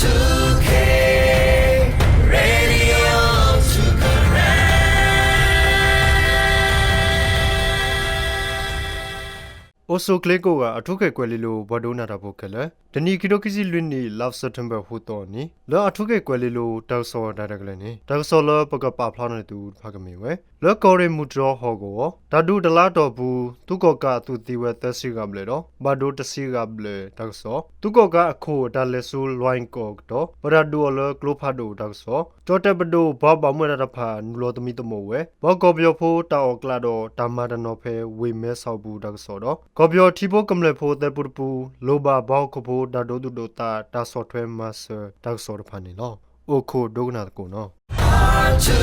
two K Radio two Karen. အိၣ်ဆူၣ်ချ့ကိးဂၤ အၣ်ထူခ့ၣ်ကွဲၤလ့လိၤ ပှၤဒိကနၣ်တၢ်ဖိခဲလၢာ်, တနံၤခံထိခံဆံလွံၢ်နံၣ် လါစဲးပထ့ဘၢၣ် ဃိးသီအနံၤ လၢအၣ်ထူခ့ၣ်ကွဲၤလ့လိၤ တၢ်ကစီၣ်တၢ်ရဲၣ်တၢ်ကျဲၤန့ၣ် တၢ်ကစီၣ်လၢပကပာ်ဖျါထီၣ်န့ၢ်သုတဖၣ်ကမ့ၢ်ဝဲ လၢကီၢ်ရ့ၣ်မုၢ်တြီၢ်ဟီၣ်ကဝီၤ တၢ်ဒုးတလါအတီၢ်ပူၤ သုးကီၣ်ကးအသုးသံဝဲသၢဆံဂၤဘျဲၣ်ဒီး ဘၣ်ဒိတဆံဂၤဘျဲၣ်တၢ်ကစီၣ်, သုးကီၣ်ကးအခိၣ်အတၢ်လဲၤဆူလွဲၣ်ကီၢ်အကတီၢ် ပတၢ်ဒုးအီၤလၢကျိဖးဒိၣ်တၢ်ကစီၣ်, ကၠီၣ်တဲၣ်ပဒိၣ်ပှၤဘၣ်မူဘၣ်ဒါတဖၣ် နုာ်လီၤသမံသမိးဝဲ ပှၤကီၢ်ပယီၤဖိတၢ်အီၣ်ကျးဒီးတၢ်မၤတနီၤဖဲဝ့ၢ်မဲဆီးပူၤတၢ်ကစီၣ်ဒီး ကီၢ်ပယီၤထံဖိကမျၢၢ်ဖိသဲးပူတပူ လိၣ်ဘၣ်ပှၤဟီၣ်ခိၣ်ဖိတၢ်ဒိသူၣ်ဒိၣ်သးတၢ်ဆီၣ်ထွဲမၤစၢၤတၢ်ကစီၣ်တဖၣ်န့ၣ်လီၤ. အိၣ်ခိးဒိကနၣ်သကိးနီၤ. two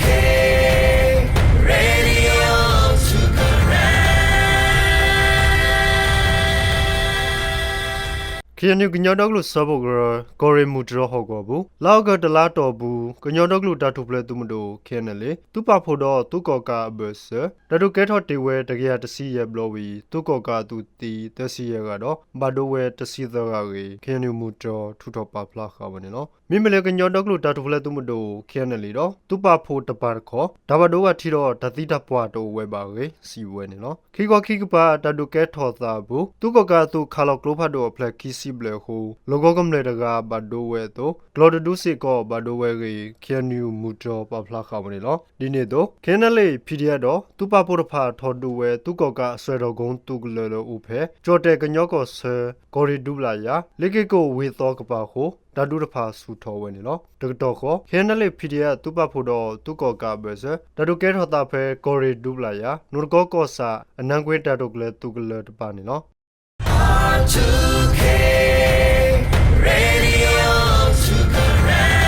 K Radio two Karen. ခ့ၣ်အဲၣ်ယူၣ် ကညီဒီကလုာ်စၢဖှိၣ်ကရၢ ကီၢ်ရ့ၣ်မုၢ်တြီၢ်ဟီၣ်ကဝီၤပူၤ လါအီကူးတလါအတီၢ်ပူၤ ကညီဒီကလုာ်တၢ်ထူၣ်ဖျဲးသုးမုၢ်ဒိၣ် ခ့ၣ်အဲၣ်ယူၣ် သုးပာ်ဖှိၣ်ဒီးသုးကီၣ်ကးအဘၢၣ်စၢၤ တၢ်ဒုးကဲထီၣ်တ့ၢ်ဝဲတကယၤတဆံယဲၢ်ဘျီဝံၤ သုးကီၣ်ကးအသုးသံသၢဆံယဲၢ်ဂၤဒီး ဘၣ်ဒိဝဲတဆံသၢဂၤအဂ့ၢ် ခ့ၣ်အဲၣ်ယူၣ်မုၢ်တြီၢ်ထုးထီၣ်ပာ်ဖျါဃာ်ဝဲန့ၣ်လီၤ. မ့မ့ၢ်လၢကညီဒီကလုာ်တၢ်ထူၣ်ဖျဲးသုးမုၢ်ဒိၣ် ခ့ၣ်အဲၣ်ယူၣ် ဒီး သုးပာ်ဖှိၣ်တပၤတခီ တၢ်ဘၣ်ဒိဘၣ်ထံးဒီးတၢ်သံတၢ်ပှၢ်တအိၣ်ဝဲဘၣ်အဂ့ၢ် စံးဝဲန့ၣ်လီၤ. ခံခီခံကပၤတၢ်ဒုးကဲထီၣ်သးအပူၤ သုးကီၣ်ကးအသုးခးလီၤကျိဖးဒိၣ်အဖျၢၣ်ခံဆံဘျဲၣ်အဃိ လီၢ်ကဝီၤကမျၢၢ်တဂၤဘၣ်ဒိဝဲအသိး ကျီတဒုစ့ၢ်ကီးဘၣ်ဒိဝဲအဂ့ၢ် ခ့ၣ်အဲၣ်ယူၣ်မုၢ်တြီၢ်ပာ်ဖျါဃာ်ဝဲန့ၣ်လီၤ. ဒ်န့ၣ်အသိး ခ့ၣ်အဲၣ်ယူၣ် ပီၣ်ဒီအၣ် ဒီး သုးပာ်ဖှိၣ်တဖၣ်ထီၣ်ဒုးဝဲ သုးကီၣ်ကးအစွဲၣ်ထီၣ်ကိတုးကလၢၤလၢအအိၣ်ဖဲ ကၠီၣ်တဲၣ်ကညီကီၢ်ဆၢ ကီၢ်ရ့ၣ်ဒူပျၢ်ယၤ လ့က့ၢ်ကိၣ်ဝ့ၢ်သီကပၤအဃိ တၢ်ဒုးတဖၣ်ဆူၣ်ထီၣ်ဝဲန့ၣ်လီၤ. တကတီၢ်ဃီ ခ့ၣ်အဲၣ်ယူၣ် ပီၣ်ဒီအၣ် သုးပာ်ဖှိၣ်ဒီးသုးကီၣ်ကးအဘၢၣ်စၢၤ တၢ်ဒုးကဲထီၣ်သးဖဲ ကီၢ်ရ့ၣ်ဒူပျၢ်ယၤ နိၣ်တကီကီၢ်ဆၣ် အနါကွ့တၢ်တိာ်ကျဲၤသုးကလၢၤတပၤန့ၣ်လီၤ. two K Radio two Karen.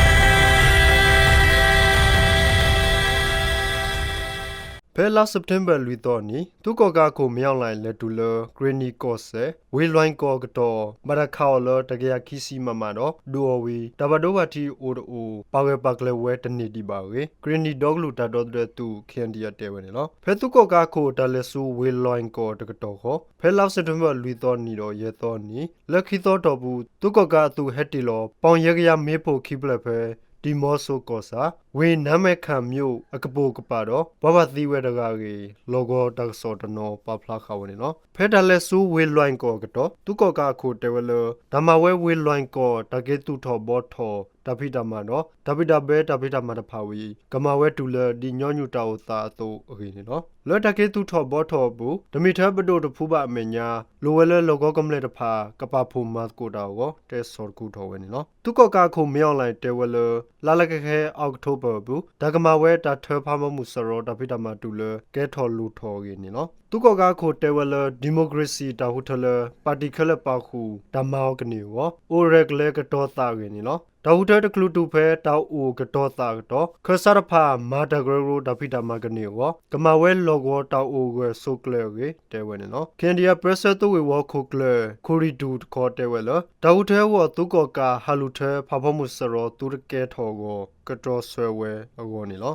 ဖဲလါစဲးပထ့ဘၢၣ်လွံၢ်သီအနံၤ သုးကီၣ်ကးအခိၣ် မ့ၢ်အီၣ်လဲၣ် လဲၤတုၤလၢ ကရ့ၣ်နံၣ်ကီၢ်စဲၣ် ဝ့ၢ်လွဲၣ်ကီၢ်အကတီၢ် ဘၣ်တၢ်ခးအီၤလၢတကယၤခံဆံ MM ဒီး ဒုးအီၤဝံၤ တၢ်ဘၣ်ဒိဘၣ်ထံးအိၣ်တအိၣ် ပာ်ဂၢၢ်ပာ်ကျၢၤဝဲတန့ၢ်ဒံးဘၣ်အဂ့ၢ် ကရ့ၣ်နံၣ်ဒီကလုာ်တၢ်ဒီသဒၢသုး KNDF တဲဝဲန့ၣ်လီၤ. ဖဲသုးကီၣ်ကးအခိၣ်တၢ်လဲၤဆူဝ့ၢ်လွဲၣ်ကီၢ်တကတီၢ်ဃီ ဖဲလါစဲးပထ့ဘၢၣ်လွံၢ်သီအနံၤဒီးယဲၢ်သီအနံၤ လၢခံသီအတီၢ်ပူၤ သုးကီၣ်ကးအသုးဟဲတ့ၢ်လီၤ ပီၣ်ယဲၢ်ကယၤမ့ၣ်ပိၢ်ခံဖျၢၣ်ဖဲ ဒံမီဆိကီၢ်ဆၣ် ဝ့ၢ်နါမဲၣ်ခၣ်မျိၣ် အကပိာ်ကပၤဒီး ပှၤဘၣ်သံဝဲတဂၤအဂ့ၢ် လီၢ်ကဝီၤတၢ်ကစီၣ်တနီၤပာ်ဖျါဃာ်ဝဲန့ၣ်လီၤ. ဖဲတၢ်လဲၤဆူဝ့ၢ်လွဲၣ်ကီၢ်အကတီၢ် သုးကီၣ်ကးအခိၣ်တဲဝဲလၢ တၢ်မၤဝဲဝ့ၢ်လွဲၣ်ကီၢ် တၢ်က့ၤသူၣ်ထီၣ်ဘှီထီၣ်တၢ်ဖံးတၢ်မၤဒီး တၢ်ဘံၣ်တၢ်ဘၢတၢ်ဖံးတၢ်မၤတဖၣ်ဝံၤ ကမၤဝဲတုၤလၢဒ်ညီနုၢ်တၢ်အိၣ်သးအသိးအဂ့ၢ်န့ၣ်လီၤ. လၢတၢ်က့ၤသူၣ်ထီၣ်ဘှီထီၣ်အပူၤ တမ့ၢ်ထဲပဒိၣ်တဖုဘၣ်အမဲာ်ညါ လိၣ်ဝဲလၢလီၢ်ကဝီၤကမျၢၢ်တဖၣ် ကပာ်ဖှိၣ်မၤသကိးတၢ်အဂီၢ် တဲဆီၣ်တခူထီၣ်ဝဲန့ၣ်လီၤ. သုးကီၣ်ကးအခိၣ် မ့ၢ်အီၣ်လဲၣ် တဲဝဲလၢ လါလၢကဟဲ အီးကထိဘၢၣ်အပူၤ တၢ်ကမၤဝဲတၢ်ထၢဖးဖီမုၢ်စရီတၢ်ဖံးတၢ်မၤတုၤလၢကဲထီၣ်လိၣ်ထီၣ်အဂ့ၢ်န့ၣ်လီၤ. သုးကီၣ်ကးအခိၣ်တဲဝဲလၢ ဒံၣ်မိၣ်ကရ့ၣ်စံၣ်တၢ်ဃုထၢလၢ ပၣ်တံၣ်ခဲလၢာ်ပာ်ဃုာ် တၢ်မၤအီၤကန့ၢ်အဂီၢ် အိၣ်ရဲၣ်ကျဲၤကတီၤသးအဂ့ၢ်န့ၣ်လီၤ. တၢ်ဃုထၢတချုးတုၤဖဲတၢ်အိၣ်ကတီၤသးအကတီၢ် ခၢၣ်စးတဖၣ်မၤတၢ်ကရၢကရိတၢ်ဖံးတၢ်မၤကန့ၢ်အဂီၢ် ကမၤဝဲလီၢ်ကဝီၤတၢ်အိၣ်ဂၢၢ်ဆိးကျၢၤအဂ့ၢ် တဲဝဲန့ၣ်လီၤ. ခ့ၣ်အဲၣ်ယူၣ် ပၢဆှၢသုးဂ့ၢ်ဝီခိၣ်ကျၢၢ် ခိၣ်ရံၣ်တူၣ်တခီတဲဝဲလၢ တၢ်ဃုထၢအဂီၢ် သုးကီၣ်ကးဟးလူၤထၢဖးဖီမုၢ်စရီသုတကဲထီၣ်အဂီၢ် ကတြီဆၢဝဲအဂီၢ်န့ၣ်လီၤ.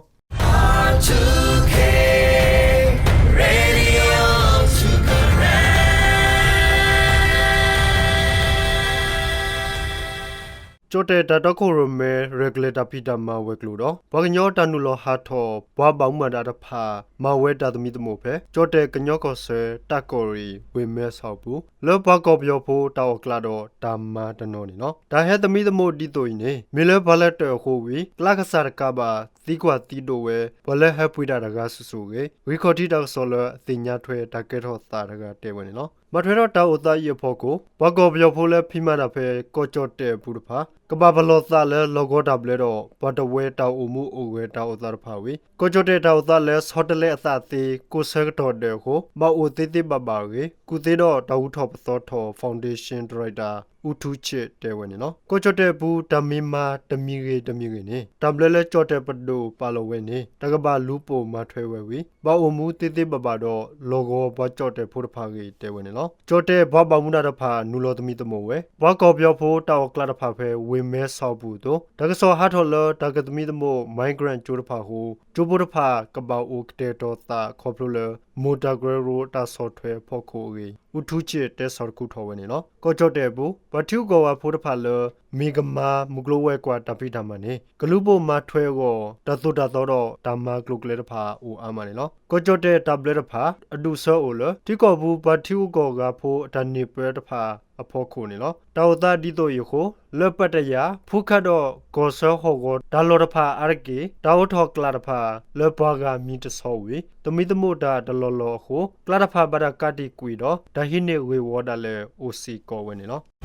two K Radio two Karen. ကၠီၣ်တဲၣ်တၢ်တီခိၣ်ရိၣ်မဲ ရဲၣ်ကျဲၤတၢ်ဖံးတၢ်မၤဝဲၤကျိၤဒီး ပှၤကညီတၢ်နုာ်လီၤဟးထီၣ် ပှၤဘၣ်မူဘၣ်ဒါတဖၣ် မၤဝဲတၢ်သမံသမိးဖဲ ကၠီၣ်တဲၣ်ကညီကီၢ်ဆၢ တၢ်ကီၢ်ရ့ၣ် ဝ့ၢ်မဲဆီးအပူၤ လၢပှၤကီၢ်ပယီၤဖိတၢ်အီၣ်ကျးဒီးတၢ်မၤတနီၤန့ၣ်လီၤ. တၢ်ဟဲသမံသမိးဒ်သိးအံၤန့ၣ် မ့ၢ်လၢပှၤလဲၤတၢၣ်အဃိဝံၤ ကျါကစၢ်တကးဘၣ် သံကွၢ်သံဒိးဝဲ ပှၤလၢဟဲပှ့ၤတၢ်တဂၤစုာ်စုာ်အဂ့ၢ် ဂံၢ်ခီၣ်ထံးတၢ်ကစီၣ်လၢအသ့ၣ်ညါထွဲတၢ်ကဲထီၣ်သးတဂၤတဲဝဲန့ၣ်လီၤ. ဘၣ်ထွဲဒီးတၢ်အိၣ်သးအံၤအဖီခိၣ် ပှၤကီၢ်ပယီၤဖိလၢဖံးမၤတၢ်ဖဲ ကီၢ်ကၠီၣ်တဲၣ်အပူၤတဖၣ် ကဘၣ်ပလီၢ်သးလၢလီၢ်ကဝီၤတၢ်ဘျၢဒီး ပှၤတဝဲတၢ်အိၣ်မူအိၣ်ဂဲၤတၢ်အိၣ်သးတဖၣ်ဝံၤ ကီၢ်ကၠီၣ်တဲၣ်တၢ်အိၣ်သးလၢဆီတလဲအသးသ့ ကိးဆၢကတီၢ်ဒဲးအဃိ ဘၣ်အိၣ်သ့သ့ဘၣ်ဘၣ်အဂ့ၢ် ကူၣ်သ့ဒီးတၢ်ဟူထီၣ်ပသီထီၣ် Foundation ဒါရိုက်တာ အူထူဆ့ၣ်တဲဝဲန့ၣ်လီၤ. ကီၢ်ကၠီၣ်တဲၣ်အပူၤ တၢ်မ့ၢ်မၤတမံၤဂ့ၤတမံၤဂ့ၤန့ၣ် တၢ်ဘျၢလၢကၠီၣ်တဲၣ်ပဒိၣ်ပာ်လီၤဝဲန့ၣ် တၢ်ကဘၣ်လူၤပိာ်မၤထွဲဝဲဝံၤ ဘၣ်အိၣ်မူသ့သ့ဘၣ်ဘၣ်ဒီး လီၢ်ကဝီၤပှၤကၠီၣ်တဲၣ်ဖိတဖၣ်အဂ့ၢ်တဲဝဲန့ၣ်လီၤ. ကၠီၣ်တဲၣ်ပှၤဘၣ်မူဘၣ်ဒါတဖၣ် နုာ်လီၤသမံသမိးဝဲ ပှၤကီၢ်ပယီၤဖိတၢ်အီၣ်ကျးတဖၣ်ဖဲ ကီၢ်ကၠီၣ်တဲၣ်အပူၤ ဂ့ၢ်မဲဆီးအပူၤအသိး တၢ်ကစီၣ်ဟးထီၣ်လၢတၢ်ကသမံသမိး migrant ကၠိတဖၣ်အဃိ ကၠိဖိတဖၣ်ကဘၣ်အိၣ်ကတဲာ်ကတီၤသးခီဖျိလၢ မိၢ်တၢ်ကရၢကရိတၢ်ဆီၣ်ထွဲအဖီခိၣ်အဂ့ၢ် အူထူစ့ၣ်တဲဆီၣ်တခူထီၣ်ဝဲန့ၣ်လီၤ. ကီၢ်ကၠီၣ်တဲၣ်အပူၤ ပှၤထံဂုၤကီၢ်ဂၤဖိတဖၣ်လၢ မ့ၢ်ကမၤမုၢ်ကျိၤဝဲၤကွာ်တၢ်ဖံးတၢ်မၤန့ၣ် ကလူၤပိာ်မၤထွဲအဂီၢ် တၢ်သိၣ်တၢ်သီဒီး တၢ်မၤကျိၤကျဲတဖၣ်အိၣ်အါမးန့ၣ်လီၤ. ကီၢ်ကၠီၣ်တဲၣ်တၢ်ဘျၢတဖၣ် အဒူၣ်အဆၢအိၣ်လၢ ထံကီၢ်ပူၤပှၤထံဂုၤကီၢ်ဂၤဖိအတၢ်န့ၢ်ပၢတဖၣ်အဖီခိၣ်န့ၣ်လီၤ. တၢ်အိၣ်သးဒ်သိးအံၤအဃိ လၢပတယၢ် ဖူခးဒီးကီၢ်ဆၢဟီၣ်ကဝီၤတၢ်လီၢ်တဖၣ်အါတက့ၢ် တၢ်အိးထီၣ်ကျးတဖၣ် လၢပှၤဂၤမံၤတဆီဝံၤ သမံသမိးတၢ်တလီၢ်လီၢ်အဃိ ကျးတဖၣ်ဘၣ်တၢ်ကးတံာ် ကွံာ်ဒီး တၢ်ဟံးန့ၢ်ဂ့ၢ်ဝီဒၣ်လဲာ်အိၣ်စ့ၢ်ကီးဝဲန့ၣ်လီၤ.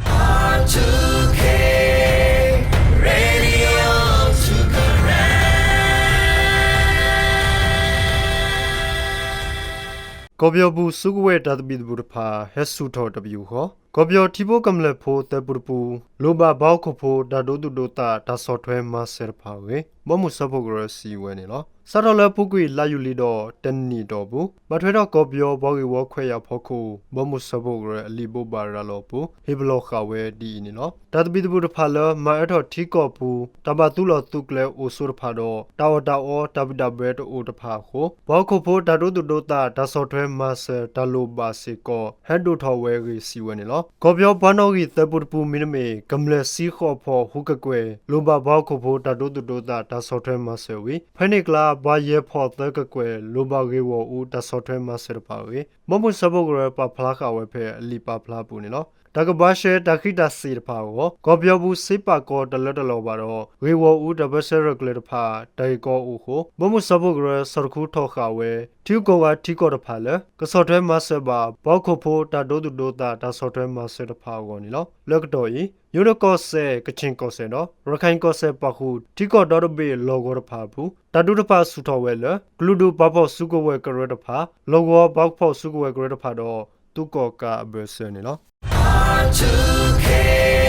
ကီၢ်ပယီၤပူၤစုကဝဲၤတၢ်သဘံၣ်သဘုၣ်တဖၣ် ဟဲဆူၣ်ထီၣ်တပယူာ်ဃီ ကီၢ်ပယီၤထံဖိကမျၢၢ်ဖိသၢပူၤတပူၤ လိၣ်ဘၣ်ပှၤဟီၣ်ခိၣ်ဖိတၢ်ဒိသူၣ်ဒိသးတၢ်ဆီၣ်ထွဲမၤစၢၤတဖၣ်အဂ့ၢ် ဘီမုၢ်စၢဖှိၣ်ကရၢစံးဝဲန့ၣ်လီၤ. စးထီၣ်လၢပူၤကွံာ်လါယူၤလံဒီးတနံၣ်အတီၢ်ပူၤ ဘၣ်ထွဲဒီးကီၢ်ပယီၤပှၤဂ့ၢ်ဝီခွဲးယာ်ဖီခိၣ် ဘီမုၢ်စၢဖှိၣ်ကရၢအလံာ်ဘိးဘၣ်ရၤလီၤအပူၤ ဟ့ၣ်ပလီၢ်ဃာ်ဝဲဒ်အံၤန့ၣ်လီၤ. တၢ်သဘံၣ်သဘုၣ်တဖၣ်လၢမၤအၢထီၣ်ထံကီၢ်ပူၤ တၢ်ဘၣ်သူလီၤသုးကျဲအိၣ်ဆိးတဖၣ်ဒီး တၢ်အီၣ်တၢ်အီတၢ်ဘံၣ်တၢ်ဘၢတအိၣ်တဖၣ်အဃိ ပှၤဟီၣ်ခိၣ်ဖိတၢ်ဒိသူၣ်ဒိသးတၢ်ဆီၣ်ထွဲမၤစၢၤတၢ်လိၣ်ဘၣ်စ့ၢ်ကီး ဟဲဒိၣ်ထီၣ်ဝဲအဂ့ၢ်စံးဝဲန့ၣ်လီၤ. ကီၢ်ပယီၤပှၤနီၣ်ဂံၢ်သၢပူၤတပူၤမ့တမ့ၢ် ကမျၢၢ်ဆံဃိးဖီၣ်ဃုကကွဲၢ် လိၣ်ဘၣ်ပှၤဟီၣ်ခိၣ်ဖိတၢ်ဒိသူၣ်ဒိသးတၢ်ဆီၣ်ထွဲမၤစၢၤဝံၤ ဖဲန့ၣ်ကျါ ပှၤယဲၢ်ဖီၣ်သၢကကွဲၢ် လိၣ်ဘၣ်ဂ့ၢ်ဂီၢ်အူတၢ်ဆီၣ်ထွဲမၤစၢၤတဖၣ်အဂ့ၢ် ဘီမုၢ်စၢဖှိၣ်ကရၢပာ်ဖျါဃာ်ဝဲဖဲအလံာ်ပာ်ဖျါအပူၤန့ၣ်လီၤ. တၢ်ကဘှါရှဲတၢ်ဃံးတၢ်စ့ၤတဖၣ်အဂီၢ် ကီၢ်ပယီၤပူၤစ့ပာ်ကီၤတလၢတလီၤဘၣ်ဒီး ဂ့ၢ်ဂီၢ်အူတၢ်ပၢဆှၢရဲၣ်ကျဲၤတဖၣ် တၢ်ဂ့ၢ်ကီအိၣ်အဃိ ဘီမုၢ်စၢဖှိၣ်ကရၢဆီၣ်တခူထီၣ်ဃာ်ဝဲ ထံဂုၤကီၢ်ဂၤထံကီၢ်တဖၣ်လၢ ကဆီၣ်ထွဲမၤစၢၤဘၣ် ပှၤဟီၣ်ခိၣ်ဖိတၢ်ဒိသူၣ်ဒိသးတၢ်ဆီၣ်ထွဲမၤစၢၤတဖၣ်အဂီၢ်န့ၣ်လီၤ. လၢကတီၢ်အံၤ ယိၤဒိၣ်ကီၢ်စဲၣ် ကခ့ၣ်ကီၢ်စဲၣ်ဒီး ရခၢၣ်ကီၢ်စဲၣ်ပာ်ဃုာ် ထံကီၢ်ဒီတဘ့ၣ်လီၢ်ကဝီၤတဖၣ်အပူၤ တၢ်ဒုးတဖၣ်ဆူၣ်ထီၣ်ဝဲလၢ ကလုာ်ဒူၣ်ပာ်ဖှိၣ်စုကဝဲၤကရၢတဖၣ်, လီၢ်ကဝီၤပာ်ဖှိၣ်စုကဝဲၤကရၢတဖၣ်ဒီး သုးကီၣ်ကးအဘၢၣ်စၢၤန့ၣ်လီၤ.